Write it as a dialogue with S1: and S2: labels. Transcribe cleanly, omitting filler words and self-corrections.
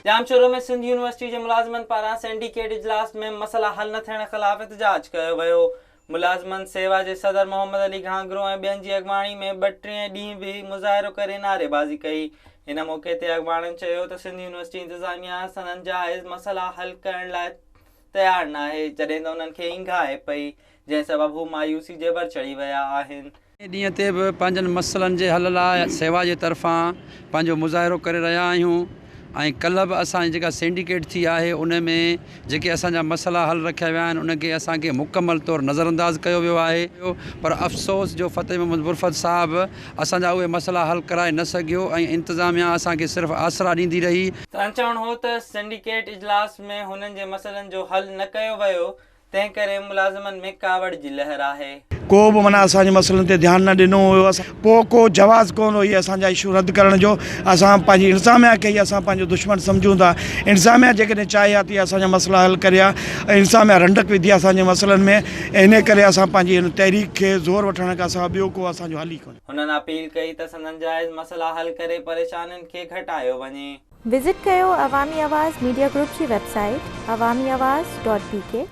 S1: Jamshoro ۾ Sindh university جي ملازمن پاران سينڊيڪيٽ اجلاس ۾ مسئلا حل نه ٿيڻ خلاف احتجاج ڪيو ويو. ملازمن سيوا جي صدر محمد علي گهانگهرو ۽ ٻين جي اڳواڻي ۾ ٻه ٽئين ڏينهن به مظاهرو ڪري نعريبازي ڪئي. ان موقعي تي اڳواڻن چيو ته سنڌ يونيورسٽي انتظاميا سندن جائز مسئلا حل ڪرڻ لاء تيار ناهي، جڏهن ته انهن کي اينگهائي پئي، جنهن سبب هو مايوسي جي ور چڙهي ويا آهن.
S2: ٽئين ڏينهن تي به پنهنجن مسئلن جي حل لاء سيوا جي طرفان پنهنجو مظاهرو ڪري رهيا آهيون ۽ ڪلهه به اسان جي جيڪا سينڊيڪيٽ ٿي آهي ان ۾ جيڪي اسان جا مسئلا حل رکيا ويا آهن ان کي اسان کي مڪمل طور نظرانداز ڪيو ويو آهي پر افسوس جو فتح محمد برفت صاحب اسان جا اهي مسئلا حل ڪرائي نه سگهيو ۽ انتظاميا اسان کي صرف آسرا ڏيندي رهي.
S1: سندن چوڻ هو ته سنڊيڪيٽ اجلاس ۾ هنن جي مسئلن جو حل نه ڪيو ويو تنهن ڪري ملازمن ۾ ڪاوڙ جي لهر آهي.
S3: ڪو به معنيٰ اسان جي مسئلن تي ڌيان نه ڏنو هيو اسان پوء ڪو جواز ڪونه هو اهي اسان جا اشو رد ڪرڻ جو اسان پنهنجي انتظاميا کي ئي اسان پنهنجو دشمن سمجهون ٿا انتظاميا جيڪڏهن چاهي ها ته اهي اسان جا مسئلا حل ڪري ها ۽ انتظاميا رنڊڪ وڌي اسان جي مسئلن ۾ انهي ڪري اسان پنهنجي هن تحريڪ کي زور وٺڻ کان سواء ٻيو ڪو اسان جو حل ئي ڪونهي.
S1: هنن اپيل ڪئي ته سندن جائز مسئلا حل ڪري پريشانين کي گهٽايو وڃي.
S4: وزٽ ڪيو عوامي آواز ميڊيا گروپ جي website Awami Awaz dot B K.